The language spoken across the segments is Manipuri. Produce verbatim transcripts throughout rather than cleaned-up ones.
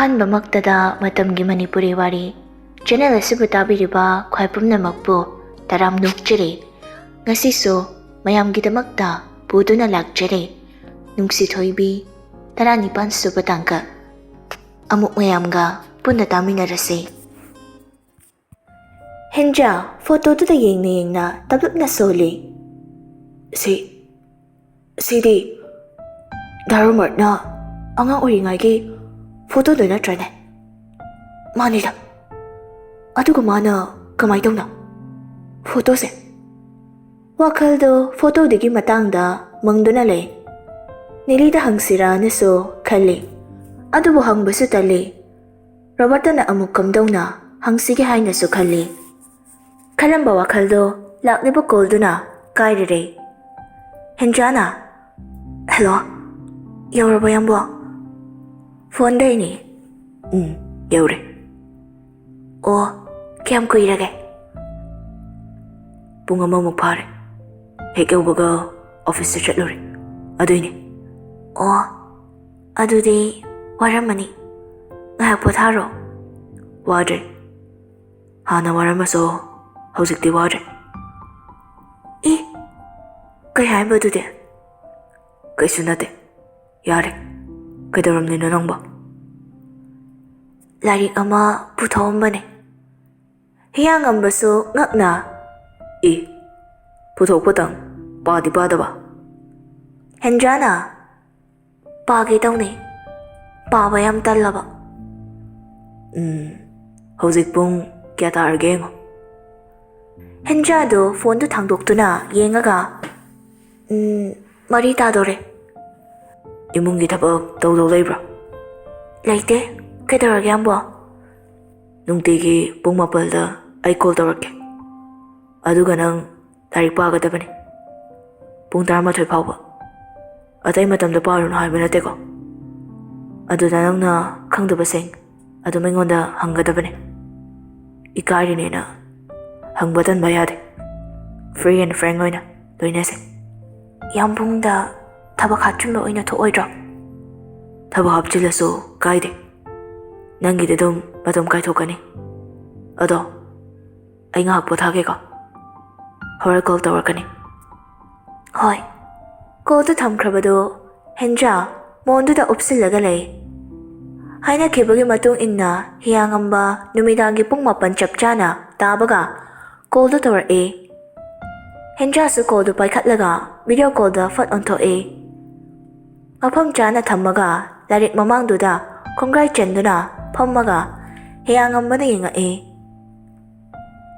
ꯑꯍꯥꯟꯕꯃꯛꯇꯗ ꯃꯇꯝꯒꯤ ꯃꯅꯤꯄꯨꯔꯤ ꯋꯥꯔꯤ ꯆꯦꯅꯦꯜ ꯑꯁꯤꯕꯨ ꯇꯥꯕꯤꯔꯤꯕ ꯈ꯭ꯋꯥꯏ ꯄꯨꯝꯅꯃꯛꯄꯨ ꯇꯔꯥꯝ ꯅꯣꯛꯆꯔꯤ꯫ ꯉꯁꯤꯁꯨ ꯃꯌꯥꯝꯒꯤꯗꯃꯛꯇ ꯄꯨꯗꯨꯅ ꯂꯥꯛꯆꯔꯤ ꯅꯨꯡꯁꯤ ꯊꯣꯏꯕꯤ ꯇꯔꯥꯅꯤꯄꯥꯟ ꯁꯨꯕ ꯇꯥꯡꯀꯛ꯫ ꯑꯃꯨꯛ ꯃꯌꯥꯝꯒ ꯄꯨꯟꯅ ꯇꯥꯃꯤꯟꯅꯔꯁꯤ꯫ ꯍꯦꯟꯖꯥ ꯐꯣꯇꯣꯗꯨꯗ ꯌꯦꯡꯅ ꯌꯦꯡꯅ ꯇꯞꯂꯞꯅ ꯁꯣꯜꯂꯤ꯫ "ꯁꯤ, ꯁꯤꯗꯤ ꯗꯥ ꯔꯣꯕꯔꯠꯅ ꯑꯉꯥꯡ ꯑꯣꯏꯔꯤꯉꯩꯒꯤ ꯐꯣꯇꯣꯗꯨ ꯅꯠꯇ꯭ꯔꯅꯦ?" "ꯃꯥꯅꯤꯗ꯫ ꯑꯗꯨꯒ ꯃꯥꯅ ꯀꯃꯥꯏ ꯇꯧꯅ ꯐꯣꯇꯣꯁꯦ?" ꯋꯥꯈꯜꯗꯣ ꯐꯣꯇꯣꯗꯨꯒꯤ ꯃꯇꯥꯡꯗ ꯃꯪꯗꯨꯅ ꯂꯩ꯫ ꯅꯦꯂꯤꯗ ꯍꯪꯁꯤꯔꯥꯅꯁꯨ ꯈꯜꯂꯤ, ꯑꯗꯨꯕꯨ ꯍꯪꯕꯁꯨ ꯇꯜꯂꯤ꯫ ꯔꯣꯕꯔꯇꯅ ꯑꯃꯨꯛ ꯀꯝꯗꯧꯅ ꯍꯪꯁꯤꯒꯦ ꯍꯥꯏꯅꯁꯨ ꯈꯜꯂꯤ꯫ ꯈꯜꯂꯝꯕ ꯋꯥꯈꯜꯗꯣ ꯂꯥꯛꯂꯤꯕ ꯀꯣꯜꯗꯨꯅ ꯀꯥꯏꯔꯔꯦ꯫ ꯍꯦꯟꯖꯥꯅ, "ꯍꯦꯜꯂꯣ, ꯌꯧꯔꯕꯣ ꯌꯥꯝꯕꯣ?" "ꯐꯣꯟꯗꯩꯅꯦ꯫ ꯎꯝ, ꯌꯧꯔꯦ꯫ ꯑꯣ, ꯀꯌꯥꯝ ꯀꯨꯏꯔꯒꯦ?" "ꯄꯨꯡ ꯑꯃꯃꯨꯛ ꯐꯥꯔꯦ꯫ ꯍꯦꯛ ꯌꯧꯕꯒ ꯑꯣꯐꯤꯁꯇ ꯆꯠꯂꯨꯔꯦ꯫ ꯑꯗꯨꯏꯅꯦ꯫" "ꯑꯣ, ꯑꯗꯨꯗꯤ ꯋꯥꯔꯝꯃꯅꯤ꯫ ꯉꯥꯏꯍꯥꯛ ꯄꯣꯊꯥꯔꯣ꯫" "ꯋꯥꯗ꯭ꯔꯦ꯫ ꯍꯥꯟꯅ ꯋꯥꯔꯝꯃꯁꯨ ꯍꯧꯖꯤꯛꯇꯤ ꯋꯥꯗ꯭ꯔꯦ꯫" "ꯑꯦ, ꯀꯩ ꯍꯥꯏꯕ ꯑꯗꯨꯗꯤ?" "ꯀꯩꯁꯨ ꯅꯠꯇꯦ꯫ ꯌꯥꯔꯦ꯫ ꯀꯩꯗꯧꯔꯝꯂꯤꯅꯣ ꯅꯪꯕꯣ?" "ꯂꯥꯏꯔꯤꯛ ꯑꯃ ꯄꯨꯊꯣꯛꯑꯝꯕꯅꯦ꯫" ꯍꯤꯌꯥꯡꯉꯝꯕꯁꯨ ꯉꯛꯅ, "ꯑꯦ, ꯄꯨꯊꯣꯛꯄꯇꯪ, ꯄꯥꯗꯤ ꯄꯥꯗꯕ?" ꯍꯦꯟꯖꯥꯅ, "ꯄꯥꯒꯦ ꯇꯧꯅꯦ꯫ ꯄꯥꯕ ꯌꯥꯝ ꯇꯜꯂꯕ꯫" "ꯎꯝ, ꯍꯧꯖꯤꯛ ꯄꯨꯡ ꯀꯌꯥ ꯇꯥꯔꯒꯦ ꯌꯦꯡꯉꯣ꯫" ꯍꯦꯟꯖꯥꯗꯨ ꯐꯣꯟꯗꯨ ꯊꯥꯡꯗꯣꯛꯇꯨꯅ ꯌꯦꯡꯉꯒ, "ꯎꯝ, ꯃꯔꯤ ꯇꯥꯗꯣꯔꯦ꯫" "ꯏꯃꯨꯡꯒꯤ ꯊꯕꯛ ꯇꯧꯗꯧ ꯂꯩꯕ꯭ꯔꯣ?" "ꯂꯩꯇꯦ꯫ ꯀꯩꯗꯧꯔꯒꯦ ꯌꯥꯝꯕꯣ?" "ꯅꯨꯡꯇꯤꯒꯤ ꯄꯨꯡ ꯃꯥꯄꯜꯗ ꯑꯩ ꯀꯣꯜ ꯇꯧꯔꯛꯀꯦ꯫ ꯑꯗꯨꯒ ꯅꯪ ꯂꯥꯏꯔꯤꯛ ꯄꯥꯒꯗꯕꯅꯤ꯫ ꯄꯨꯡ ꯇꯔꯥꯃꯥꯊꯣꯏ ꯐꯥꯎꯕ꯫ ꯑꯇꯩ ꯃꯇꯝꯗ ꯄꯥꯔꯨꯅꯨ ꯍꯥꯏꯕ ꯅꯠꯇꯦꯀꯣ꯫ ꯑꯗꯨꯗ ꯅꯪꯅ ꯈꯪꯗꯕꯁꯤꯡ ꯑꯗꯨꯝ ꯑꯩꯉꯣꯟꯗ ꯍꯪꯒꯗꯕꯅꯤ꯫ ꯏꯀꯥꯏꯔꯤꯅꯦꯅ ꯍꯪꯕ ꯇꯟꯕ ꯌꯥꯗꯦ꯫ Free and frank ꯑꯣꯏꯅ ꯂꯣꯏꯅꯁꯦ꯫" "ꯌꯥꯝꯕꯨꯡꯗ ꯊꯕꯛ ꯍꯥꯞꯆꯤꯟꯕ ꯑꯣꯏꯅ ꯊꯣꯛꯑꯣꯏꯗ꯭ꯔꯣ?" "ꯊꯕꯛ ꯍꯥꯞꯆꯤꯜꯂꯁꯨ ꯀꯥꯏꯗꯦ꯫ ꯅꯪꯒꯤꯗꯤ ꯑꯗꯨꯝ ꯃꯇꯝ ꯀꯥꯏꯊꯣꯛꯀꯅꯤ꯫ ꯑꯗꯣ ꯑꯩ ꯉꯥꯏꯍꯥꯛ ꯄꯣꯊꯥꯒꯦꯀꯣ꯫ ꯍꯣꯔꯦꯟ ꯀꯣꯜ ꯇꯧꯔꯛꯀꯅꯤ꯫ ꯍꯣꯏ꯫ ꯀꯣꯜꯗꯨ ꯊꯝꯈ꯭ꯔꯕꯗꯨ ꯍꯦꯟꯖꯥ ꯃꯣꯟꯗꯨꯗ ꯎꯞꯁꯤꯜꯂꯒ ꯂꯩ꯫ ꯍꯥꯏꯅꯈꯤꯕꯒꯤ ꯃꯇꯨꯡ ꯏꯟꯅ ꯍꯤꯌꯥꯉꯝꯕ ꯅꯨꯃꯤꯗꯥꯡꯒꯤ ꯄꯨꯡ ꯃꯥꯄꯟ ꯆꯞ ꯆꯥꯅ ꯇꯥꯕꯒ ꯀꯣꯜꯗꯨ ꯇꯧꯔꯛꯏ꯫ ꯍꯦꯟꯖꯥꯁꯨ ꯀꯣꯜꯗꯨ ꯄꯥꯏꯈꯠꯂꯒ ꯚꯤꯗꯤꯑꯣ ꯀꯣꯜꯗ ꯐꯠ ꯑꯣꯟꯊꯣꯛꯏ꯫ ꯃꯐꯝ ꯆꯥꯅ ꯊꯝꯃꯒ ꯂꯥꯏꯔꯤꯛ ꯃꯃꯥꯡꯗꯨꯗ ꯈꯣꯡꯒ꯭ꯔꯥꯏ ꯆꯟꯗꯨꯅ ꯐꯝꯃꯒ ꯍꯤꯌꯥꯉꯝꯕꯅ ꯌꯦꯡꯉꯛꯏ꯫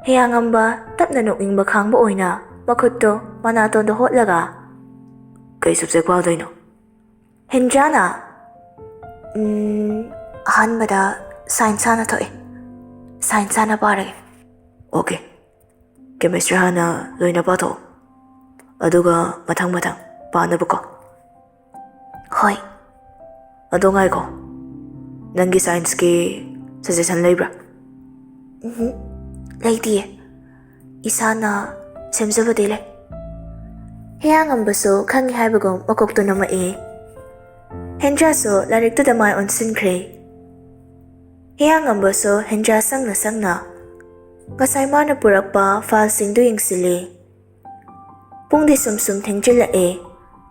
ꯍꯤꯌꯥꯉꯝꯕ ꯇꯞꯅ ꯅꯣꯛꯅꯤꯡꯕ ꯈꯥꯡꯕ ꯑꯣꯏꯅ ꯃꯈꯨꯠꯇꯨ ꯃꯅꯥꯇꯣꯟꯗ ꯍꯣꯠꯂꯒ, "ꯀꯩ ꯁꯕꯖꯦꯛ ꯄꯥꯗꯣꯏꯅꯣ?" ꯍꯦꯟꯖꯥꯅ, "ꯎꯝ, ꯑꯍꯥꯟꯕꯗ ꯁꯥꯏꯟꯁ ꯍꯥꯟꯅ ꯊꯣꯛꯑꯦ꯫ ꯁꯥꯏꯟꯁ ꯍꯥꯟꯅ ꯄꯥꯔꯒꯦ꯫" "ꯑꯣꯀꯦ꯫ ꯀꯦꯃꯤꯁꯇ꯭ꯔꯤ ꯍꯥꯟꯅ ꯂꯣꯏꯅ ꯄꯥꯊꯣꯛꯑꯣ꯫ ꯑꯗꯨꯒ ꯃꯊꯪ ꯃꯊꯪ ꯄꯥꯅꯕꯀꯣ꯫" "ꯍꯣꯏ꯫" "ꯑꯗꯣ ꯉꯥꯏꯈꯣ, ꯅꯪꯒꯤ ꯁꯥꯏꯟꯁꯀꯤ ꯁꯖꯦꯁꯟ ꯂꯩꯕ꯭ꯔꯥ?" "ꯎꯝ, ꯂꯩꯇꯤꯌꯦ꯫ ꯏꯁꯥꯅ ꯁꯦꯝꯖꯕꯗꯤ ꯂꯩ꯫" ꯍꯤꯌꯥꯉꯝꯕꯁꯨ ꯈꯪꯉꯤ ꯍꯥꯏꯕꯒꯨꯝ ꯃꯀꯣꯛꯇꯨ ꯅꯝꯃꯛꯏ꯫ ꯍꯦꯟꯖꯥꯁꯨ ꯂꯥꯏꯔꯤꯛꯇꯨꯗ ꯃꯥꯏ ꯑꯣꯟꯁꯤꯟꯈ꯭ꯔꯦ꯫ ꯍꯤꯌꯥꯉꯝꯕꯁꯨ ꯍꯦꯟꯖꯥ ꯁꯪꯅ ꯁꯪꯅ ꯉꯁꯥꯏ ꯃꯥꯅ ꯄꯨꯔꯛꯄ ꯐꯥꯏꯜꯁꯤꯡꯗꯨ ꯌꯦꯡꯁꯤꯜꯂꯤ꯫ ꯄꯨꯡꯗꯤ ꯁꯨꯝ ꯁꯨꯝ ꯊꯦꯡꯖꯤꯜꯂꯛꯑꯦ꯫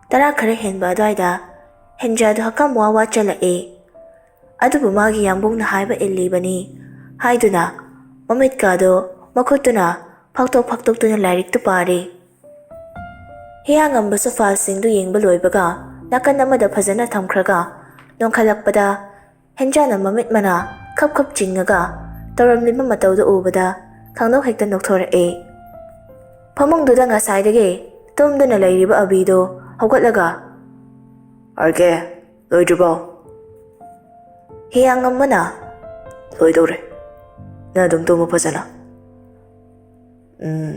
ꯇꯔꯥ ꯈꯔ ꯍꯦꯟꯕ ꯑꯗꯨꯋꯥꯏꯗ ꯍꯦꯟꯖꯥꯗꯨ ꯍꯀꯝ ꯋꯥ ꯋꯥ ꯆꯜꯂꯛꯑꯦ꯫ ꯑꯗꯨꯕꯨ ꯃꯥꯒꯤ ꯌꯥꯝꯕꯨꯡꯅ ꯍꯥꯏꯕ ꯏꯜꯂꯤꯕꯅꯤ ꯍꯥꯏꯗꯨꯅ ꯃꯃꯤꯠꯀꯥꯗꯣ ꯃꯈꯨꯠꯇꯨꯅ ꯐꯥꯛꯇꯣꯛ ꯐꯥꯛꯇꯣꯛꯇꯨꯅ ꯂꯥꯏꯔꯤꯛꯇꯨ ꯄꯥꯔꯤ꯫ ꯍꯤꯌꯥꯉꯝꯕꯁꯨ ꯐꯥꯏꯜꯁꯤꯡꯗꯨ ꯌꯦꯡꯕ ꯂꯣꯏꯕꯒ ꯅꯥꯀꯟ ꯑꯃꯗ ꯐꯖꯅ ꯊꯝꯈ꯭ꯔꯒ ꯅꯣꯡꯈꯠꯂꯛꯄꯗ ꯍꯦꯟꯖꯥꯅ ꯃꯃꯤꯠ ꯃꯅꯥ ꯈꯞ ꯈꯞ ꯆꯤꯡꯉꯒ ꯇꯧꯔꯝꯂꯤꯕ ꯃꯇꯧꯗꯨ ꯎꯕꯗ ꯈꯪꯅꯧ ꯍꯦꯛꯇ ꯅꯣꯛꯊꯣꯔꯛꯑꯦ꯫ ꯐꯃꯨꯡꯗꯨꯗ ꯉꯁꯥꯏꯗꯒꯤ ꯇꯨꯝꯗꯨꯅ ꯂꯩꯔꯤꯕ ꯑꯕꯤꯗꯨ ꯍꯧꯒꯠꯂꯒ, "ꯑꯥꯔ ꯀꯦ, ꯂꯣꯏꯗ꯭ꯔꯤꯕꯣ?" ꯍꯤꯌꯥꯉꯝꯕꯅ, "ꯂꯣꯏꯗꯧꯔꯦ꯫ ꯅꯪ ꯑꯗꯨꯝ ꯇꯨꯝꯃꯨ ꯐꯖꯅ꯫ ꯎꯝ,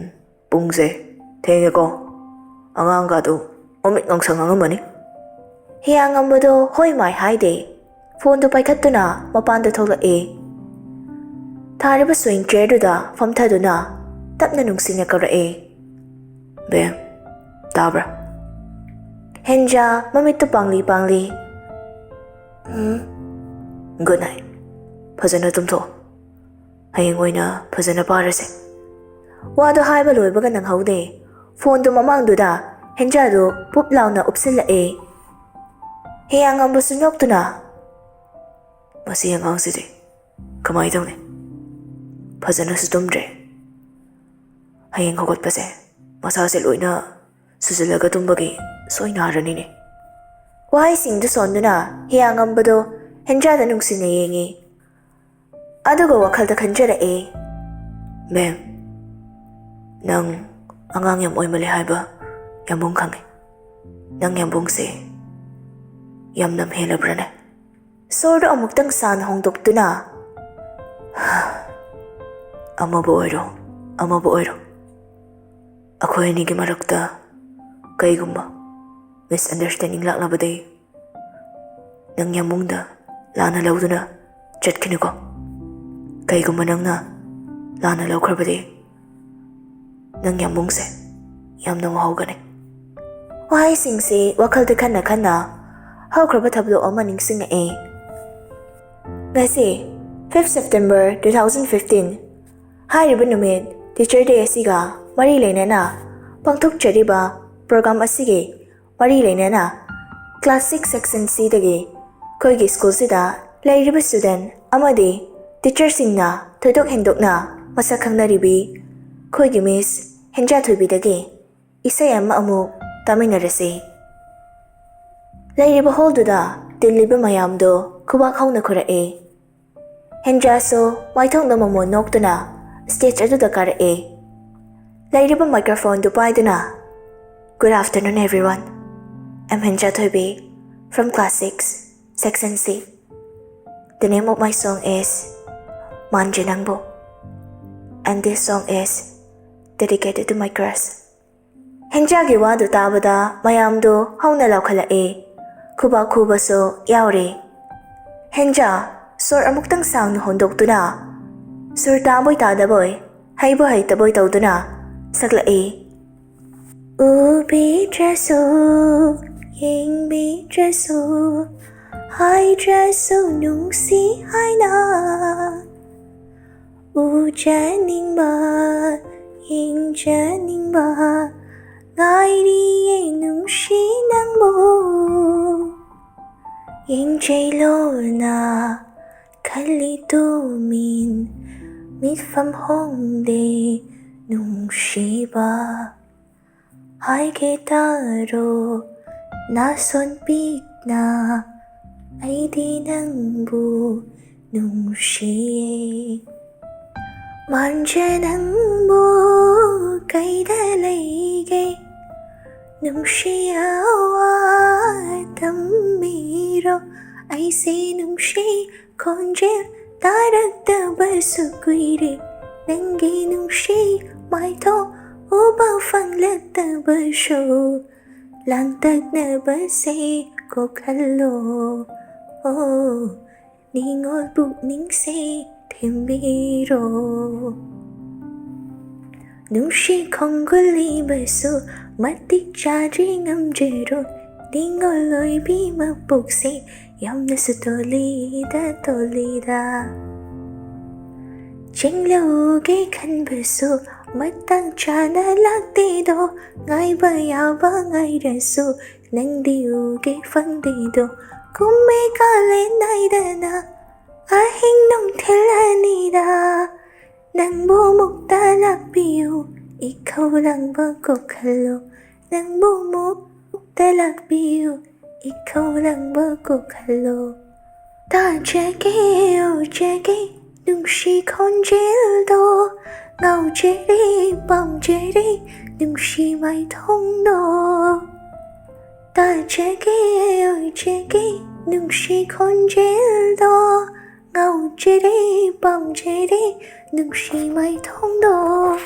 ꯄꯨꯡꯁꯦ ꯊꯦꯡꯉꯦꯀꯣ꯫ ꯑꯉꯥꯡꯒꯗꯨ ꯃꯃꯤꯠ ꯉꯥꯡꯁꯪ ꯉꯥꯡꯉꯝꯃꯅꯤ꯫" ꯍꯤꯌꯥꯉꯝꯕꯗꯣ ꯍꯣꯏ ꯃꯥꯏ ꯍꯥꯏꯗꯦ꯫ ꯐꯣꯟꯗꯨ ꯄꯥꯏꯈꯠꯇꯨꯅ ꯃꯄꯥꯟꯗ ꯊꯣꯛꯂꯛꯑꯦ꯫ ꯊꯥꯔꯤꯕ ꯁ꯭ꯋꯤꯡ ꯆꯤꯌꯔꯗꯨꯗ ꯐꯝꯊꯗꯨꯅ ꯇꯞꯅ ꯅꯨꯡꯁꯤꯅ ꯀꯧꯔꯛꯑꯦ, "ꯕꯦꯝ, ꯇꯥꯕ꯭ꯔꯥ?" ꯍꯦꯟꯖꯥ ꯃꯃꯤꯠꯇꯨ ꯄꯥꯡꯂꯤ ꯄꯥꯡꯂꯤ, "ꯎꯝ, ꯒꯨꯗ ꯅꯥꯏꯠ꯫ ꯐꯖꯅ ꯇꯨꯝꯊꯣꯛꯑꯣ꯫ ꯍꯌꯦꯡ ꯑꯣꯏꯅ ꯐꯖꯅ ꯄꯥꯔꯁꯦ꯫ ꯋꯥꯗꯣ ꯍꯥꯏꯕ ꯂꯣꯏꯕꯒ ꯅꯪꯍꯧꯗꯦ꯫ ꯐꯣꯟꯗꯨ ꯃꯃꯥꯡꯗꯨꯗ ꯍꯦꯟꯖꯥꯗꯨ ꯄꯨꯞ ꯂꯥꯎꯅ ꯎꯞꯁꯤꯜꯂꯛꯑꯦ꯫ ꯍꯦꯌꯥꯡꯉꯝꯕꯁꯨ ꯅꯣꯛꯇꯨꯅ, "ꯃꯁꯤ ꯑꯉꯥꯡꯁꯤꯗꯤ ꯀꯃꯥꯏ ꯇꯧꯅꯤ? ꯐꯖꯅꯁꯨ ꯇꯨꯝꯗ꯭ꯔꯦ꯫ ꯍꯌꯦꯡ ꯍꯧꯒꯠꯄꯁꯦ ꯃꯁꯥꯁꯦ ꯂꯣꯏꯅ ꯁꯨꯖꯤꯜꯂꯒ ꯇꯨꯝꯕꯒꯤ ꯁꯣꯏ ꯅꯥꯔꯅꯤꯅꯦ꯫" ꯋꯥꯍꯩꯁꯤꯡꯗꯨ ꯁꯣꯟꯗꯨꯅ ꯍꯦꯌꯥꯡꯉꯝꯕꯗꯣ ꯍꯦꯟꯖꯥꯗ ꯅꯨꯡꯁꯤꯅ ꯌꯦꯡꯉꯤ꯫ ꯑꯗꯨꯒ ꯋꯥꯈꯜꯗ ꯈꯟꯖꯔꯛꯑꯦ, "ꯃꯦꯝ, ꯅꯪ ꯑꯉꯥꯡ ꯌꯥꯝ ꯑꯣꯏꯃꯜꯂꯦ ꯍꯥꯏꯕ ꯌꯥꯝꯕꯨꯡ ꯈꯪꯉꯦ꯫ ꯅꯪ ꯌꯥꯝꯕꯨꯡꯁꯦ ꯌꯥꯝ ꯂꯝ ꯍꯦꯜꯂꯕ꯭ꯔꯅꯦ?" ꯁꯣꯔꯗꯨ ꯑꯃꯨꯛꯇꯪ ꯁꯥꯡꯅ ꯍꯣꯡꯗꯣꯛꯇꯨꯅ, "ꯑꯃꯕꯨ ꯑꯣꯏꯔꯣ, ꯑꯃꯕꯨ ꯑꯣꯏꯔꯣ, ꯑꯩꯈꯣꯏ ꯑꯅꯤꯒꯤ ꯃꯔꯛꯇ ꯀꯩꯒꯨꯝꯕ ꯃꯤꯁꯑꯟꯗꯔꯁꯇꯦꯟꯗꯤꯡ ꯂꯥꯛꯂꯕꯗꯤ, ꯅꯪ ꯌꯥꯝꯕꯨꯡꯗ ꯂꯥꯟꯅ ꯂꯧꯗꯨꯅ ꯆꯠꯈꯤꯅꯨꯀꯣ꯫ ꯀꯩꯒꯨꯝꯕ ꯅꯪꯅ ꯂꯥꯟꯅ ꯂꯧꯈ꯭ꯔꯕꯗꯤ, ꯅꯪ ꯌꯥꯝꯕꯨꯡꯁꯦ ꯌꯥꯝꯅ ꯋꯥꯍꯧꯒꯅꯤ꯫" ꯋꯥꯍꯩꯁꯤꯡꯁꯤ ꯋꯥꯈꯜꯗ ꯈꯟꯅ ꯈꯟꯅ ꯍꯧꯈ꯭ꯔꯕ ꯊꯧꯗꯣꯛ ꯑꯃ ꯅꯤꯡꯁꯤꯡꯂꯛꯑꯦ꯫ ꯉꯁꯤ, fifth September two thousand fifteen, ꯍꯥꯏꯔꯤꯕ ꯅꯨꯃꯤꯠ Teacher Day ꯑꯁꯤꯒ ꯃꯔꯤ ꯂꯩꯅꯅ ꯄꯥꯡꯊꯣꯛꯆꯔꯤꯕ program ꯑꯁꯤꯒꯤ ꯃꯔꯤ ꯂꯩꯅꯅ class six section Cꯗꯒꯤ ꯑꯩꯈꯣꯏꯒꯤ schoolꯁꯤꯗ ꯂꯩꯔꯤꯕ student ꯑꯃꯗꯤ teacherꯁꯤꯡꯅ ꯊꯣꯏꯗꯣꯛ ꯍꯦꯟꯗꯣꯛꯅ ꯃꯁꯛ ꯈꯪꯅꯔꯤꯕꯤ ꯑꯩꯈꯣꯏꯒꯤ Miss ꯍꯦꯟꯖꯥꯊꯣꯏꯕꯤꯗꯒꯤ ꯏꯁꯩ ꯑꯃ ꯑꯃꯨꯛ ꯇꯥꯃꯤꯟꯅꯔꯁꯤ꯫ ꯂꯩꯔꯤꯕ hallꯗꯨꯗ ꯇꯤꯜꯂꯤꯕ ꯃꯌꯥꯝꯗꯣ ꯈꯨꯕꯥꯛ ꯍꯧꯅ ꯈꯨꯔꯛꯑꯦ꯫ ꯍꯦꯟꯖꯥꯁꯨ ꯃꯥꯏꯊꯣꯡꯗ ꯃꯃꯣꯟ ꯅꯣꯛꯇꯨꯅ stage ꯑꯗꯨꯗ ꯀꯥꯔꯛꯑꯦ꯫ ꯂꯩꯔꯤꯕ microphoneꯗꯨ ꯄꯥꯏꯗꯨꯅ, "Good afternoon, everyone. I'm ꯍꯦꯟꯖꯥꯊꯣꯏꯕꯤ from class six, section C. The name of my song is ꯃꯥꯟꯖꯦ ꯅꯪꯕꯨ. And this song is dedicated to my crush." ꯍꯦꯟꯖꯥꯒꯤ ꯋꯥꯗꯨ ꯇꯥꯕꯗ ꯃꯌꯥꯝꯗꯨ ꯍꯧꯅ ꯂꯥꯎꯈꯠꯂꯛꯑꯦ꯫ ꯈꯨꯕꯥꯛ ꯈꯨꯕꯁꯨ ꯌꯥꯎꯔꯦ꯫ ꯍꯦꯟꯖꯥ ꯁꯣꯔ ꯑꯃꯨꯛꯇꯪ ꯁꯥꯡꯅ ꯍꯣꯟꯗꯣꯛꯇꯨꯅ, ꯁꯨꯔ ꯇꯥꯕꯣꯏ ꯇꯥꯗꯕꯣꯏ, ꯍꯩꯕꯣꯏ ꯍꯩꯇꯕꯣꯏ ꯇꯧꯗꯨꯅ ꯁꯛꯂꯛꯏ꯫ ꯎꯕꯤꯗ꯭ꯔꯁꯨ, ꯌꯦꯡꯕꯤꯗ꯭ꯔꯁꯨ, ꯍꯥꯏꯗ꯭ꯔꯁꯨ ꯅꯨꯡꯁꯤ ꯍꯥꯏꯅ ꯎꯖꯅꯤꯡꯕ, ꯌꯦꯡꯖꯅꯤꯡꯕ, ꯉꯥꯏꯔꯤꯌꯦ ꯅꯨꯡꯁꯤ ꯅꯪꯕꯨ꯫ ꯌꯦꯡꯖꯩꯂꯣꯅ ꯈꯜꯂꯤ ꯇꯨꯃꯤꯟ ꯃꯤꯠꯐꯝ ꯍꯣꯡꯗꯦ ꯅꯨꯡꯁꯤꯕ꯫ ꯍꯥꯏꯒꯦ ꯇꯥꯔꯣ ꯅꯥꯁꯣꯟ ꯄꯤꯛꯅ, ꯑꯩꯗꯤ ꯅꯪꯕꯨ ꯅꯨꯡꯁꯤꯌꯦ꯫ ꯃꯥꯟꯖ ꯅꯪꯕꯨ ꯀꯩꯗ ꯂꯩꯒꯦ? ꯅꯨꯡꯁꯤ ꯑꯋꯥ ꯇꯝꯕꯤꯔꯣ꯫ ꯑꯩꯁꯦ ꯅꯨꯡꯁꯤ ꯈꯣꯟꯖꯦꯜ ꯇꯥꯔꯛꯇꯕꯁꯨ ꯀꯨꯏꯔꯦ꯫ ꯅꯪꯒꯤ ꯅꯨꯡꯁꯤ ꯃꯥꯏꯊꯣꯡ ꯎꯕ ꯐꯪꯂꯛꯇꯕꯁꯨ ꯂꯥꯡꯇꯛꯅꯕꯁꯦ ꯀꯣꯛꯍꯜꯂꯣ꯫ ꯑꯣ, ꯅꯤꯡꯉꯣꯜ ꯄꯨꯛꯅꯤꯡꯁꯦ ꯊꯦꯝꯕꯤꯔꯣ꯫ ꯅꯨꯡꯁꯤ ꯈꯣꯡꯒꯨꯜ ꯂꯤꯕꯁꯨ ꯃꯇꯤꯛ ꯆꯥꯗ꯭ꯔꯤ ꯉꯝꯖꯔꯣꯏ꯫ ꯅꯤꯡꯉꯣꯜ ꯑꯣꯏꯕꯤ ꯃꯄꯣꯛꯁꯦ ꯌꯥꯝꯅꯁꯨ ꯇꯣꯜꯂꯤꯗ, ꯇꯣꯜꯂꯤꯗ꯫ ꯆꯤꯡꯂꯧꯒꯦ ꯈꯟꯕꯁꯨ ꯃꯇꯥꯡ ꯆꯥꯅ ꯂꯥꯛꯇꯦꯗꯣ꯫ ꯉꯥꯏꯕ ꯌꯥꯕ ꯉꯥꯏꯔꯁꯨ ꯅꯪꯗꯤ ꯎꯒꯦ ꯐꯪꯗꯦꯗꯣ꯫ ꯀꯨꯝꯃꯦ ꯀꯥꯂꯦꯟ ꯅꯥꯏꯗꯅ ꯑꯍꯤꯡ ꯅꯨꯡꯊꯤꯜ ꯑꯅꯤꯗ ꯅꯪꯕꯨ ꯃꯨꯛꯇ ꯂꯥꯛꯄꯤꯌꯨ, ꯏꯈꯧ ꯂꯥꯡꯕ ꯀꯣꯛꯍꯜꯂꯣ꯫ ꯅꯪꯕꯨ ꯃꯨꯛꯇ ꯂꯥꯛꯄꯤꯌꯨ, ꯏꯈꯧ ꯂꯥꯡꯕ ꯀꯣꯛꯍꯜꯂꯣ꯫ ꯇꯥꯖꯒꯦ, ꯎꯖꯒꯦ, ꯅꯨꯡꯁꯤ ꯈꯣꯟꯖꯦꯜꯗꯣ꯫ ꯉꯥꯎꯖꯔꯦ, ꯄꯥꯝꯖꯔꯦ, ꯅꯨꯡꯁꯤ ꯃꯥꯏꯊꯣꯡꯗꯣ꯫ ꯇꯥꯖꯒꯦ, ꯎꯖꯒꯦ, ꯅꯨꯡꯁꯤ ꯈꯣꯟꯖꯦꯜꯗꯣ꯫ ꯉꯥꯎꯖꯔꯦ, ꯄꯥꯝꯖꯔꯦ, ꯅꯨꯡꯁꯤ ꯃꯥꯏꯊꯣꯡꯗꯣ꯫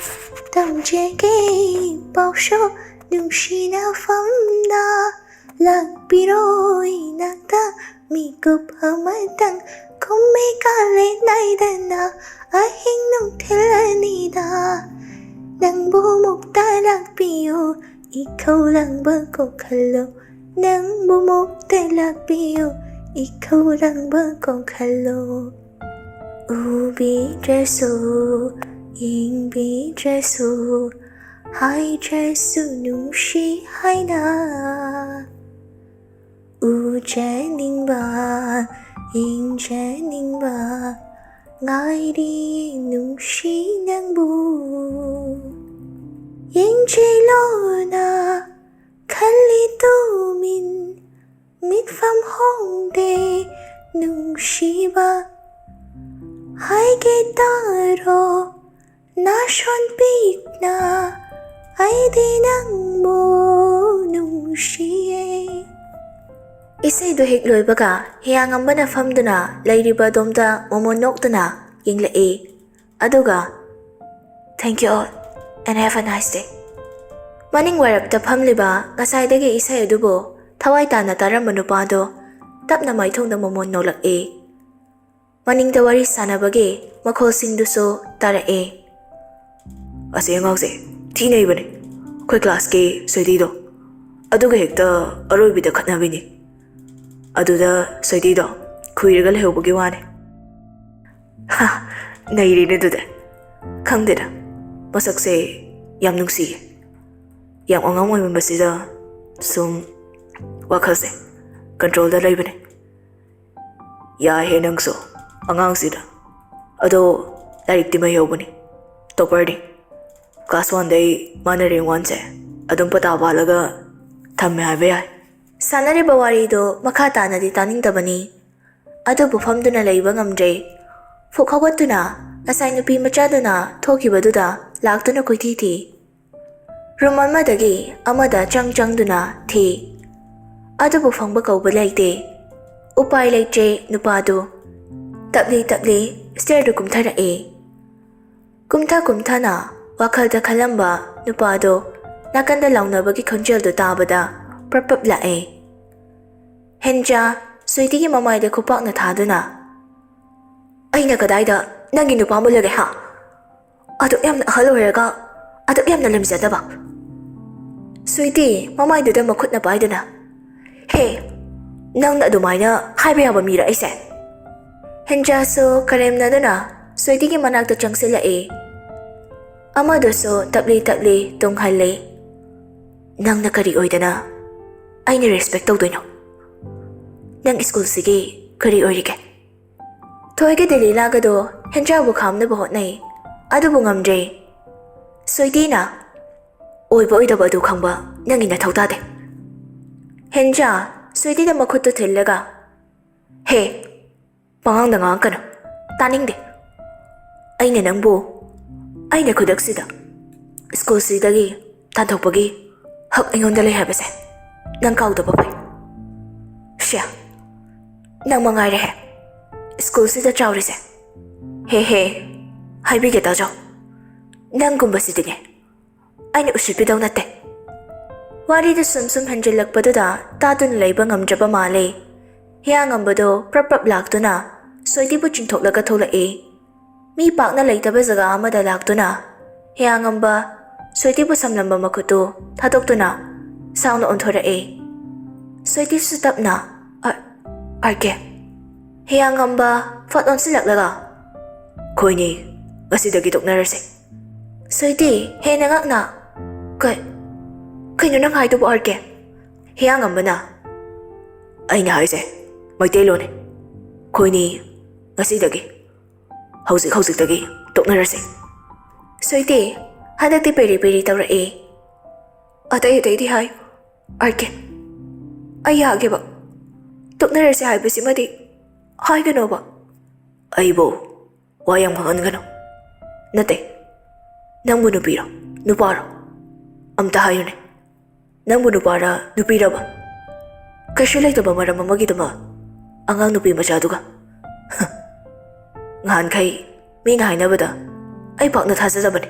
ꯇꯝꯖꯒꯦ ꯄꯥꯎꯁꯨ ꯅꯨꯡꯁꯤꯅꯐꯝꯗ꯫ ꯂꯥꯛꯄꯤꯔꯣ ꯏꯅꯥꯛꯇ ꯃꯤꯀꯨꯞ ꯑꯃꯇꯪ꯫ ꯀꯨꯝꯃꯦ ꯀꯥꯂꯦꯟ ꯅꯥꯏꯗꯅ ꯑꯍꯤꯡ ꯅꯨꯡꯊꯤꯜ ꯑꯅꯤꯗ ꯅꯪꯕꯨ ꯃꯨꯛꯇ ꯂꯥꯛꯄꯤꯌꯨ, ꯏꯈꯧ ꯂꯥꯡꯕ ꯀꯣꯛꯍꯜꯂꯣ꯫ ꯅꯪꯕꯨ ꯃꯨꯛꯇ ꯂꯥꯛꯄꯤꯌꯨ, ꯏꯈꯧꯔꯥꯡꯕ ꯀꯣꯛꯍꯜꯂꯣ꯫ ꯎꯕꯤꯗ꯭ꯔꯁꯨ, ꯌꯦꯡꯕꯤꯗ꯭ꯔꯁꯨ, ꯍꯥꯏꯗ꯭ꯔꯁꯨ ꯅꯨꯡꯁꯤ ꯍꯥꯏꯅ꯫ ꯎꯖꯅꯤꯡꯕ, ꯌꯦꯡꯖꯅꯤꯡꯕ, ꯉꯥꯏꯔꯤ ꯅꯨꯡꯁꯤ ꯅꯪꯕꯨ꯫ ꯌꯦꯡꯖꯩꯂꯣꯅ ꯈꯜꯂꯤ ꯇꯨꯃꯤꯟ, ꯃꯤꯠꯐꯝ ꯍꯣꯡꯗꯦ ꯅꯨꯡꯁꯤꯕ꯫ ꯍꯥꯏꯒꯦ ꯇꯥꯔꯣ ꯅꯥꯁꯣꯟ ꯄꯤꯛꯅ, ꯑꯩꯗꯤ ꯅꯪꯕꯨ ꯅꯨꯡꯁꯤꯌꯦ꯫ ꯏꯁꯩꯗꯨ ꯍꯦꯛ ꯂꯣꯏꯕꯒ ꯍꯤꯌꯥꯡꯉꯝꯕꯅ ꯐꯝꯗꯨꯅ ꯂꯩꯔꯤꯕ ꯑꯗꯣꯝꯗ ꯃꯣꯃꯣꯟ ꯅꯣꯛꯇꯨꯅ ꯌꯦꯡꯂꯛꯏ꯫ ꯑꯗꯨꯒ, "Thank you all and have a nice day." ꯃꯅꯤꯡ ꯋꯥꯏꯔꯞꯇ ꯐꯝꯂꯤꯕ ꯉꯁꯥꯏꯗꯒꯤ ꯏꯁꯩ ꯑꯗꯨꯕꯨ ꯊꯋꯥꯏ ꯇꯥꯅ ꯇꯥꯔꯝꯕ ꯅꯨꯄꯥꯗꯣ ꯇꯞꯅ ꯃꯥꯏꯊꯣꯡꯗ ꯃꯣꯃꯣꯟ ꯅꯣꯛꯂꯛꯏ꯫ ꯃꯅꯤꯡꯗ ꯋꯥꯔꯤ ꯁꯥꯟꯅꯕꯒꯤ ꯃꯈꯣꯜꯁꯤꯡꯗꯨꯁꯨ ꯇꯥꯔꯛꯏ꯫ "ꯑꯁꯤ ꯑꯉꯥꯡꯁꯦ ꯊꯤ ꯅꯩꯕꯅꯦ꯫ ꯑꯩꯈꯣꯏ ꯀ꯭ꯂꯥꯁꯀꯤ ꯁꯣꯏꯗꯤꯗꯣ, ꯑꯗꯨꯒ ꯍꯦꯛꯇ ꯑꯔꯣꯏꯕꯤꯗ ꯈꯠꯅꯕꯤꯅꯤ꯫ ꯑꯗꯨꯗ ꯁꯣꯏꯗꯤꯗꯣ ꯈꯨꯏꯔꯒ ꯂꯩꯍꯧꯕꯒꯤ ꯋꯥꯅꯦ꯫" "ꯍꯥ, ꯅꯩꯔꯦꯅꯦ ꯑꯗꯨꯗꯤ꯫ ꯈꯪꯗꯦꯗ, ꯃꯁꯛꯁꯦ ꯌꯥꯝ ꯅꯨꯡꯁꯤꯌꯦ꯫ ꯌꯥꯝ ꯑꯉꯥꯡ ꯑꯣꯏꯃꯟꯕꯁꯤꯗ ꯁꯨꯝ ꯋꯥꯈꯜꯁꯦ ꯀꯟꯇ꯭ꯔꯣꯜꯗ ꯂꯩꯕꯅꯦ꯫ ꯌꯥꯏꯍꯦ ꯅꯪꯁꯨ ꯑꯉꯥꯡꯁꯤꯗ꯫ ꯑꯗꯣ ꯂꯥꯏꯔꯤꯛꯇꯤ ꯃꯩ ꯍꯧꯕꯅꯤ, ꯇꯣꯄꯔꯅꯤ꯫ ꯀ꯭ꯂꯥꯁ ꯋꯥꯟꯗꯩ ꯃꯥꯅ ꯔꯦꯡ ꯋꯥꯟꯁꯦ ꯑꯗꯨꯝ ꯄꯇꯥ ꯄꯥꯜꯂꯒ ꯊꯝꯃꯦ ꯍꯥꯏꯕ ꯌꯥꯏ꯫" ꯁꯥꯟꯅꯔꯤꯕ ꯋꯥꯔꯤꯗꯣ ꯃꯈꯥ ꯇꯥꯅꯗꯤ ꯇꯥꯅꯤꯡꯗꯕꯅꯤ꯫ ꯑꯗꯨꯕꯨ ꯐꯝꯗꯨꯅ ꯂꯩꯕ ꯉꯝꯗ꯭ꯔꯦ꯫ ꯐꯨꯛ ꯍꯧꯒꯠꯇꯨꯅ ꯉꯁꯥꯏ ꯅꯨꯄꯤ ꯃꯆꯥꯗꯨꯅ ꯊꯣꯛꯈꯤꯕꯗꯨꯗ ꯂꯥꯛꯇꯨꯅ ꯀꯣꯏꯊꯤ ꯊꯤ꯫ ꯔꯨꯝ ꯑꯃꯗꯒꯤ ꯑꯃꯗ ꯆꯪ ꯆꯪꯗꯨꯅ ꯊꯤ꯫ ꯑꯗꯨꯕꯨ ꯐꯪꯕ ꯀꯧꯕ ꯂꯩꯇꯦ꯫ ꯎꯄꯥꯏ ꯂꯩꯇ꯭ꯔꯦ ꯅꯨꯄꯥꯗꯨ꯫ ꯇꯞꯂꯤ ꯇꯞꯂꯤ ꯁ꯭ꯇꯦꯌꯔꯗꯨ ꯀꯨꯝꯊꯔꯛꯑꯦ꯫ ꯀꯨꯝꯊ ꯀꯨꯝꯊꯅ ꯋꯥꯈꯜꯗ ꯈꯜꯂꯝꯕ ꯅꯨꯄꯥꯗꯣ ꯅꯥꯀꯟꯗ ꯂꯥꯎꯅꯕꯒꯤ ꯈꯣꯟꯖꯦꯜꯗꯨ ꯇꯥꯕꯗ ꯄ꯭ꯔꯞ ꯄ꯭ꯔꯞ ꯂꯥꯛꯑꯦ꯫ ꯍꯦꯟꯖꯥ ꯁ꯭ꯋꯤꯇꯤꯒꯤ ꯃꯃꯥꯏꯗ ꯈꯨꯄꯥꯛꯅ ꯊꯥꯗꯨꯅ, "ꯑꯩꯅ ꯀꯗꯥꯏꯗ ꯅꯪꯒꯤ ꯅꯨꯄꯥ ꯃꯨꯜꯂꯒꯦ, ꯍꯥ? ꯑꯗꯨꯛ ꯌꯥꯝꯅ ꯑꯍꯜ ꯑꯣꯏꯔꯒ ꯑꯗꯨꯛ ꯌꯥꯝꯅ ꯂꯦꯝꯖꯗꯕ?" ꯁ꯭ꯋꯤꯇꯤ ꯃꯃꯥꯏꯗꯨꯗ ꯃꯈꯨꯠꯅ ꯄꯥꯏꯗꯨꯅ, "ꯍꯦ, ꯅꯪꯅ ꯑꯗꯨꯃꯥꯏꯅ ꯍꯥꯏꯕ ꯌꯥꯕ ꯃꯤꯔ ꯑꯩꯁꯦ? ꯍꯦꯟꯖꯥꯁꯨ ꯀꯔꯦꯝꯅꯗꯨꯅ ꯁ꯭ꯋꯦꯇꯤꯒꯤ ꯃꯅꯥꯛꯇ ꯆꯪꯁꯤꯜꯂꯛꯏ꯫ ꯑꯃꯗꯨꯁꯨ ꯇꯞꯂꯤ ꯇꯞꯂꯤ ꯇꯨꯡ ꯍꯜꯂꯤ꯫ "ꯅꯪꯅ ꯀꯔꯤ ꯑꯣꯏꯗꯅ ꯑꯩꯅ ꯔꯦꯁꯄꯦꯛ ꯇꯧꯗꯣꯏꯅꯣ? ꯅꯪ ꯁ꯭ꯀꯨꯜꯁꯤꯒꯤ ꯀꯔꯤ ꯑꯣꯏꯔꯤꯒꯦ?" ꯊꯣꯏꯒ ꯗꯦꯂꯤꯂꯥꯒꯗꯣ ꯍꯦꯟꯖꯥꯕꯨ ꯈꯥꯝꯅꯕ ꯍꯣꯠꯅꯩ, ꯑꯗꯨꯕꯨ ꯉꯝꯗ꯭ꯔꯦ꯫ ꯁ꯭ꯋꯦꯇꯤꯅ, "ꯑꯣꯏꯕ ꯑꯣꯏꯗꯕ ꯑꯗꯨ ꯈꯪꯕ ꯅꯪꯒꯤ ꯅꯊꯧ ꯇꯥꯗꯦ꯫" ꯍꯦꯟꯖꯥ ꯁ꯭ꯋꯦꯇꯤꯗ ꯃꯈꯨꯠꯇꯨ ꯊꯤꯜꯂꯒ, "ꯍꯦ, ꯄꯉꯥꯡꯗ ꯉꯥꯡꯉꯛꯀꯅꯨ, ꯇꯥꯅꯤꯡꯗꯦ꯫ ꯑꯩꯅ ꯅꯪꯕꯨ ꯑꯩꯅ ꯈꯨꯗꯛꯁꯤꯗ ꯁ꯭ꯀꯨꯜꯁꯤꯗꯒꯤ ꯇꯥꯟꯊꯣꯛꯄꯒꯤ ꯍꯛ ꯑꯩꯉꯣꯟꯗ ꯂꯩ ꯍꯥꯏꯕꯁꯦ ꯅꯪ ꯀꯥꯎꯗꯕ ꯐꯩ꯫ ꯁ꯭ꯌꯥ, ꯅꯪ ꯃꯉꯥꯏꯔꯦꯍꯦ ꯁ꯭ꯀꯨꯜꯁꯤꯗ ꯆꯥꯎꯔꯤꯁꯦ꯫ ꯍꯦ ꯍꯦ, ꯍꯥꯏꯕꯤꯒꯦ ꯇꯥꯖꯧ, ꯅꯪꯒꯨꯝꯕꯁꯤꯗꯤꯅꯦ ꯑꯩꯅ ꯎꯁꯤꯠꯄꯤꯗꯧ ꯅꯠꯇꯦ꯫" ꯋꯥꯔꯤꯗꯨ ꯁꯨꯝ ꯁꯨꯝ ꯍꯦꯟꯖꯤꯜꯂꯛꯄꯗꯨꯗ ꯇꯥꯗꯨꯅ ꯂꯩꯕ ꯉꯝꯗ꯭ꯔꯕ ꯃꯥꯜꯂꯦ꯫ ꯍꯤꯌꯥꯡꯉꯝꯕꯗꯣ ꯄ꯭ꯔꯞ ꯄ꯭ꯔꯞ ꯂꯥꯛꯇꯨꯅ ꯁ꯭ꯋꯦꯇꯤꯕꯨ ꯆꯤꯡꯊꯣꯛꯂꯒ ꯊꯣꯛꯂꯛꯏ꯫ ꯃꯤ ꯄꯥꯛꯅ ꯂꯩꯇꯕ ꯖꯒꯥ ꯑꯃꯗ ꯂꯥꯛꯇꯨꯅ ꯍꯤꯌꯥꯡꯉꯝꯕ ꯁ꯭ꯋꯦꯇꯤꯕꯨ ꯁꯝꯂꯝꯕ ꯃꯈꯨꯠꯇꯨ ꯊꯥꯗꯣꯛꯇꯨꯅ ꯁꯥꯎꯅ ꯑꯣꯟꯊꯣꯔꯛꯏ꯫ ꯁ꯭ꯋꯦꯇꯤꯁꯨ ꯇꯞꯅ, "ꯑ-, ꯑꯥꯔ ꯀꯦ꯫" ꯍꯤꯌꯥꯡꯉꯝꯕ ꯐꯠ ꯑꯣꯟꯁꯤꯜꯂꯛꯂꯒ, "ꯑꯩꯈꯣꯏꯅꯤ ꯉꯁꯤꯗꯒꯤ ꯇꯣꯛꯅꯔꯁꯦ꯫" ꯁ꯭ꯋꯦꯇꯤ ꯍꯦꯟꯅ ꯉꯛꯅ, "ꯀꯩ-, ꯀꯩꯅꯣ ꯅꯪ ꯍꯥꯏꯗꯨꯕꯨ, ꯑꯥꯔ ꯀꯦ?" ꯍꯤꯌꯥꯡꯉꯝꯕꯅ, "ꯑꯩꯅ ꯍꯥꯏꯁꯦ ꯃꯩꯇꯩꯂꯣꯟꯅꯤ꯫ ꯑꯩꯈꯣꯏꯅꯤ ꯉꯁꯤꯗꯒꯤ, ꯍꯧꯖꯤꯛ ꯍꯧꯖꯤꯛꯇꯒꯤ ꯇꯣꯛꯅꯔꯁꯦ꯫" ꯁ꯭ꯋꯦꯇꯤ ꯍꯟꯗꯛꯇꯤ ꯄꯦꯔꯤ ꯄꯦꯔꯤ ꯇꯧꯔꯛꯏ꯫ "ꯑꯇꯩ ꯑꯇꯩꯗꯤ ꯍꯥꯏ, ꯑꯥꯔ ꯀꯦ꯫ ꯑꯩ ꯌꯥꯒꯦꯕ꯫ ꯇꯣꯛꯅꯔꯁꯦ ꯍꯥꯏꯕꯁꯤꯃꯗꯤ ꯍꯥꯏꯒꯅꯣꯕ꯫" "ꯑꯩꯕꯨ ꯋꯥ ꯌꯥꯝ ꯉꯥꯡꯍꯟꯒꯅꯨ꯫ ꯅꯠꯇꯦ, ꯅꯪꯕꯨ ꯅꯨꯄꯤꯔꯣ, ꯅꯨꯄꯥꯔꯣ? ꯑꯝꯇ ꯍꯥꯏꯌꯨꯅꯦ, ꯅꯪꯕꯨ ꯅꯨꯄꯥꯔ, ꯅꯨꯄꯤꯔꯕ? ꯀꯩꯁꯨ ꯂꯩꯇꯕ ꯃꯔꯝ ꯑꯃꯒꯤꯗꯃꯛ ꯑꯉꯥꯡ ꯅꯨꯄꯤ ꯃꯆꯥꯗꯨꯒ?" ꯉꯍꯥꯟꯈꯩ ꯃꯤꯅ ꯍꯥꯏꯅꯕꯗ ꯑꯩ ꯄꯥꯛꯅ ꯊꯥꯖꯗꯕꯅꯤ,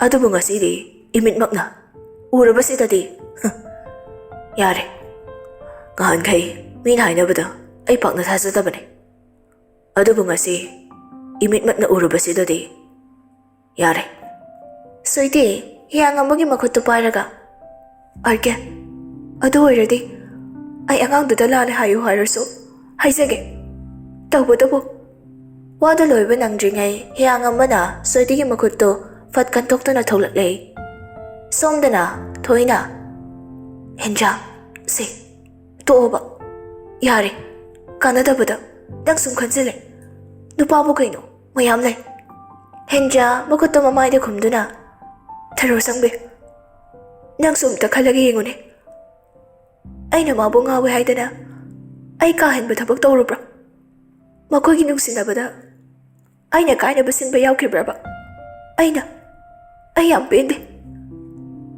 ꯑꯗꯨꯕꯨ ꯉꯁꯤꯗꯤ ꯏꯃꯤꯠꯃꯛꯅ ꯎꯔꯕꯁꯤꯗꯗꯤ꯫ ꯌꯥꯔꯦ, ꯉꯍꯥꯟꯈꯩ ꯃꯤꯅ ꯍꯥꯏꯅꯕꯗ ꯑꯩ ꯄꯥꯛꯅ ꯊꯥꯖꯗꯕꯅꯤ, ꯑꯗꯨꯕꯨ ꯉꯁꯤ ꯏꯃꯤꯠꯃꯛꯅ ꯎꯔꯨꯕꯁꯤꯗꯗꯤ ꯌꯥꯔꯦ꯫ ꯁ꯭ꯋꯦꯇꯤ ꯍꯤꯌꯥꯡꯉꯝꯕꯒꯤ ꯃꯈꯨꯠꯇꯨ ꯄꯥꯏꯔꯒ, "ꯑꯥꯔ ꯀꯦ, ꯑꯗꯨ ꯑꯣꯏꯔꯗꯤ ꯑꯩ ꯑꯉꯥꯡꯗꯨꯗ ꯂꯥꯜꯂꯦ ꯍꯥꯏꯌꯨ ꯍꯥꯏꯔꯁꯨ ꯍꯥꯏꯖꯒꯦ꯫ ꯇꯧꯕꯇꯕꯨ ꯋꯥꯗꯨ ꯂꯣꯏꯕ ꯅꯪꯗ꯭ꯔꯤꯉꯩ ꯍꯤꯌꯥꯡꯉꯝꯕꯅ ꯁꯣꯏꯇꯤꯒꯤ ꯃꯈꯨꯠꯇꯨ ꯐꯠ ꯀꯟꯊꯣꯛꯇꯨꯅ ꯊꯣꯛꯂꯛꯂꯦ꯫ ꯁꯣꯝꯗꯅ ꯊꯣꯏꯅ, "ꯍꯦꯟꯖꯥ, ꯁꯦ, ꯇꯣꯛꯑꯣꯕ꯫ ꯌꯥꯔꯦ, ꯀꯥꯟꯅꯗꯕꯗ ꯅꯪ ꯁꯨꯝ ꯈꯟꯖꯤꯜꯂꯦ꯫ ꯅꯨꯄꯥꯕꯨ ꯀꯩꯅꯣ ꯃꯌꯥꯝ ꯂꯩ꯫" ꯍꯦꯟꯖꯥ ꯃꯈꯨꯠꯇꯣ ꯃꯃꯥꯏꯗ ꯈꯨꯝꯗꯨꯅ, "ꯊꯔꯣ ꯁꯪꯕꯤ, ꯅꯪꯁꯨ ꯑꯝꯇ ꯈꯜꯂꯒ ꯌꯦꯡꯉꯨꯅꯦ꯫ ꯑꯩꯅ ꯃꯥꯕꯨ ꯉꯥꯎꯋꯦ ꯍꯥꯏꯗꯅ ꯑꯩ ꯀꯥ ꯍꯦꯟꯕ ꯊꯕꯛ ꯇꯧꯔꯨꯕ꯭ꯔꯥ? ꯃꯈꯣꯏꯒꯤ ꯅꯨꯡꯁꯤꯅꯕꯗ ꯑꯩꯅ ꯀꯥꯏꯅꯕ ꯁꯤꯟꯕ ꯌꯥꯎꯈꯤꯕ꯭ꯔꯕ? ꯑꯩꯅ, ꯑꯩ ꯌꯥꯝ ꯄꯦꯟꯗꯦ꯫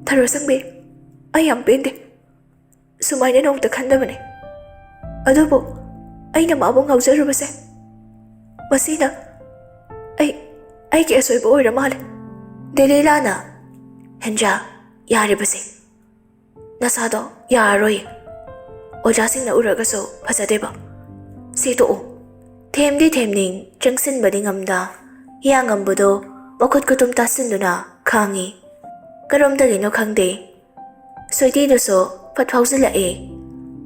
ꯊꯔꯣ ꯁꯪꯕꯤ, ꯑꯩ ꯌꯥꯝ ꯄꯦꯟꯗꯦ꯫ ꯁꯨꯃꯥꯏꯅ ꯅꯣꯡꯃꯇ ꯈꯟꯗꯕꯅꯦ꯫ ꯑꯗꯨꯕꯨ ꯑꯩꯅ ꯃꯥꯕꯨ ꯉꯥꯎꯖꯔꯨꯕꯁꯦ, ꯃꯁꯤꯅ ꯑꯩ, ꯑꯩꯒꯤ ꯑꯁꯣꯏꯕ ꯑꯣꯏꯔ ꯃꯥꯜꯂꯦ꯫" ꯗꯦꯂꯤꯂꯥꯅ, "ꯍꯦꯟꯖꯥ, ꯌꯥꯔꯤꯕꯁꯦ꯫ ꯅꯁꯥꯗꯣ ꯌꯥꯔꯔꯣꯏ꯫ ꯑꯣꯖꯥꯁꯤꯡꯅ ꯎꯔꯒꯁꯨ ꯐꯖꯗꯦꯕ꯫ ꯁꯤ ꯇꯣꯛꯎ꯫" ꯊꯦꯝꯗꯤ ꯊꯦꯝꯅꯤꯡ, ꯆꯪꯁꯤꯟꯕꯗꯤ ꯉꯝꯗ, ꯍꯤꯌꯥꯡꯉꯝꯕꯗꯣ ꯃꯈꯨꯠ ꯈꯨꯇꯨꯝ ꯇꯥꯁꯤꯟꯗꯨꯅ ꯈꯥꯡꯉꯤ꯫ ꯀꯔꯣꯝꯗꯒꯤꯅꯣ ꯈꯪꯗꯦ, ꯁꯣꯏꯇꯤꯗꯨꯁꯨ ꯐꯠ ꯐꯥꯎꯖꯤꯜꯂꯛꯏ꯫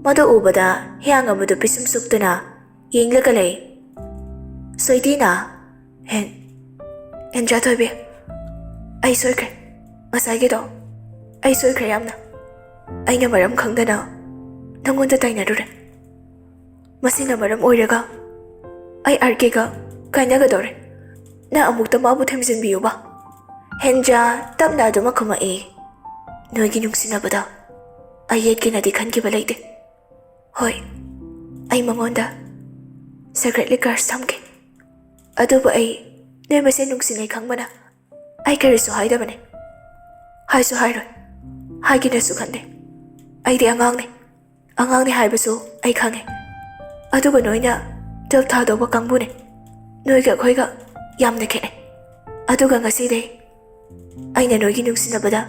ꯃꯗꯨ ꯎꯕꯗ ꯍꯤꯌꯥꯡꯉꯝꯕꯗꯨ ꯄꯤꯁꯨꯝ ꯁꯨꯛꯇꯨꯅ ꯌꯦꯡꯂꯒ ꯂꯩ꯫ ꯁꯣꯏꯇꯤꯅ, "ꯍꯦꯟ, ꯍꯦꯟꯖꯥ ꯊꯣꯏꯕꯤ, ꯑꯩ ꯁꯣꯏꯈ꯭ꯔꯦ꯫ ꯉꯁꯥꯏꯒꯤꯗꯣ ꯑꯩ ꯁꯣꯏꯈ꯭ꯔꯦ ꯌꯥꯝꯅ꯫ ꯑꯩꯅ ꯃꯔꯝ ꯈꯪꯗꯅ ꯅꯪꯉꯣꯟꯗ ꯇꯥꯏꯅꯔꯨꯔꯦ꯫ ꯃꯁꯤꯅ ꯃꯔꯝ ꯑꯣꯏꯔꯒ ꯑꯩ ꯑꯥꯔ ꯀꯦꯒ ꯀꯥꯏꯅꯒꯗꯧꯔꯦ꯫ ꯅꯪ ꯑꯃꯨꯛꯇ ꯃꯥꯕꯨ ꯊꯦꯝꯖꯤꯟꯕꯤꯌꯨꯕ꯫" ꯍꯦꯟꯖꯥ ꯇꯞꯅ ꯑꯗꯨꯃꯛ ꯈꯨꯝꯃꯛꯏ, "ꯅꯣꯏꯒꯤ ꯅꯨꯡꯁꯤꯅꯕꯗ ꯑꯩ ꯌꯦꯠꯀꯦꯅꯗꯤ ꯈꯟꯈꯤꯕ ꯂꯩꯇꯦ꯫ ꯍꯣꯏ, ꯑꯩ ꯃꯉꯣꯟꯗ secretly crush ꯊꯝꯈꯤ꯫ ꯑꯗꯨꯕꯨ ꯑꯩ ꯅꯣꯏ ꯃꯁꯦꯟ ꯅꯨꯡꯁꯤꯅꯩ ꯈꯪꯕꯅ ꯑꯩ ꯀꯔꯤꯁꯨ ꯍꯥꯏꯗꯕꯅꯦ꯫ ꯍꯥꯏꯁꯨ ꯍꯥꯏꯔꯣꯏ꯫ ꯍꯥꯏꯒꯦꯅꯁꯨ ꯈꯟꯗꯦ꯫ ꯑꯩꯗꯤ ꯑꯉꯥꯡꯅꯦ꯫ ꯑꯉꯥꯡꯅꯦ ꯍꯥꯏꯕꯁꯨ ꯑꯩ ꯈꯪꯉꯦ꯫ ꯑꯗꯨꯒ ꯅꯣꯏꯅ twelve ꯊꯥꯗꯧꯕ ꯀꯥꯡꯕꯨꯅꯦ꯫ ꯅꯣꯏꯒ ꯑꯩꯈꯣꯏꯒ ꯌꯥꯝꯅ ꯈꯦꯠꯅꯩ꯫ ꯑꯗꯨꯒ ꯉꯁꯤꯗꯩ ꯑꯩꯅ ꯅꯣꯏꯒꯤ ꯅꯨꯡꯁꯤꯅꯕꯗ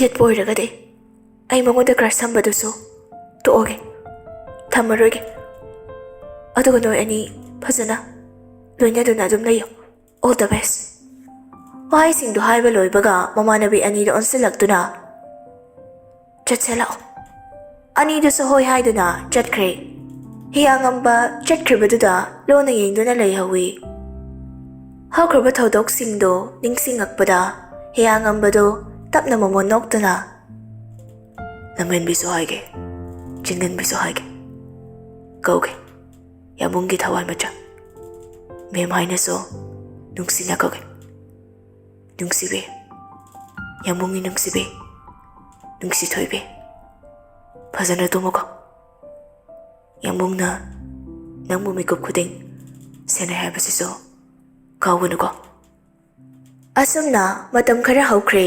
ꯌꯦꯠꯄ ꯑꯣꯏꯔꯒꯗꯤ ꯑꯩ ꯃꯉꯣꯟꯗ crush ꯊꯝꯕꯗꯨꯁꯨ ꯇꯣꯛꯑꯒꯦ, ꯊꯝꯃꯔꯣꯏꯒꯦ꯫ ꯑꯗꯨꯒ ꯅꯣꯏ ꯑꯅꯤ ꯐꯖꯅ ꯂꯣꯏꯅꯗꯨꯅ ꯑꯗꯨꯝ ꯂꯩꯌꯨ꯫ All the best꯫" ꯋꯥꯍꯩꯁꯤꯡꯗꯨ ꯍꯥꯏꯕ ꯂꯣꯏꯕꯒ ꯃꯃꯥꯟꯅꯕꯤ ꯑꯅꯤꯗ ꯑꯣꯟꯁꯤꯜꯂꯛꯇꯨꯅ, "ꯆꯠꯁꯦ ꯂꯥꯛꯑꯣ, ꯑꯅꯤꯗꯨꯁꯨ ꯍꯣꯏ ꯍꯥꯏꯗꯨꯅ ꯆꯠꯈ꯭ꯔꯦ꯫ ꯍꯤꯌꯥꯉꯝꯕ ꯆꯠꯈ꯭ꯔꯤꯕꯗꯨꯗ ꯂꯣꯟꯅ ꯌꯦꯡꯗꯨꯅ ꯂꯩꯍꯧꯏ꯫ ꯍꯧꯈ꯭ꯔꯕ ꯊꯧꯗꯣꯛꯁꯤꯡꯗꯣ ꯅꯤꯡꯁꯤꯡꯂꯛꯄꯗ ꯍꯤꯌꯥꯉꯝꯕꯗꯣ ꯇꯞꯅ ꯃꯃꯣꯟ ꯅꯣꯛꯇꯨꯅ, "ꯂꯝꯍꯦꯟꯕꯤꯁꯨ ꯍꯥꯏꯒꯦ, ꯆꯤꯡꯒꯟꯕꯤꯁꯨ ꯍꯥꯏꯒꯦ, ꯀꯧꯒꯦ ꯌꯥꯝꯕꯨꯡꯒꯤ ꯊꯋꯥꯏ ꯃꯆꯥ꯫ ꯃꯦꯝ ꯍꯥꯏꯅꯁꯨ ꯅꯨꯡꯁꯤꯅ ꯀꯧꯒꯦ꯫ ꯅꯨꯡꯁꯤꯕꯤ, ꯌꯥꯝꯕꯨꯡꯒꯤ ꯅꯨꯡꯁꯤꯕꯤ, ꯅꯨꯡꯁꯤ ꯊꯣꯏꯕꯤ, ꯐꯖꯅ ꯇꯨꯝꯃꯨꯀꯣ꯫ ꯌꯥꯝꯕꯨꯡꯅ ꯅꯪꯕꯨ ꯃꯤꯀꯨꯞ ꯈꯨꯗꯤꯡ ꯁꯦꯟꯅꯩ ꯍꯥꯏꯕꯁꯤꯁꯨ ꯀꯥꯎꯒꯅꯨꯀꯣ"꯫ ꯑꯁꯨꯝꯅ ꯃꯇꯝ ꯈꯔ ꯍꯧꯈ꯭ꯔꯦ꯫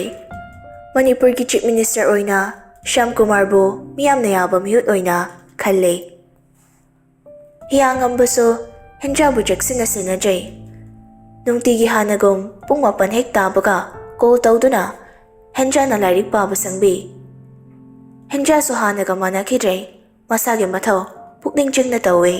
ꯃꯅꯤꯄꯨꯔꯒꯤ Chief Minister ꯑꯣꯏꯅ ꯁ꯭ꯌꯥꯝ ꯀꯨꯃꯥꯔꯕꯨ ꯃꯤꯌꯥꯝꯅ ꯌꯥꯕ ꯃꯤꯍꯨꯠ ꯑꯣꯏꯅ ꯈꯜꯂꯦ꯫ ꯍꯤꯌꯥꯉꯝꯕꯁꯨ ꯍꯦꯟꯖꯥꯕꯨ ꯆꯦꯛꯁꯤꯟꯅ ꯁꯦꯟꯅꯖꯩ꯫ ꯅꯨꯡꯇꯤꯒꯤ ꯍꯥꯟꯅꯒꯨꯝ ꯄꯨꯡ ꯃꯥꯄꯟ ꯍꯦꯛ ꯇꯥꯕꯒ call ꯇꯧꯗꯨꯅ ꯍꯦꯟꯖꯥꯅ ꯂꯥꯏꯔꯤꯛ ꯄꯥꯕ ꯆꯪꯕꯤ꯫ ꯍꯦꯟꯖꯥꯁꯨ ꯍꯥꯟꯅꯒ ꯃꯥꯟꯅꯈꯤꯗ꯭ꯔꯦ꯫ ꯃꯁꯥꯒꯤ ꯃꯊꯧ ꯄꯨꯛꯅꯤꯡ ꯆꯪꯅ ꯇꯧꯏ꯫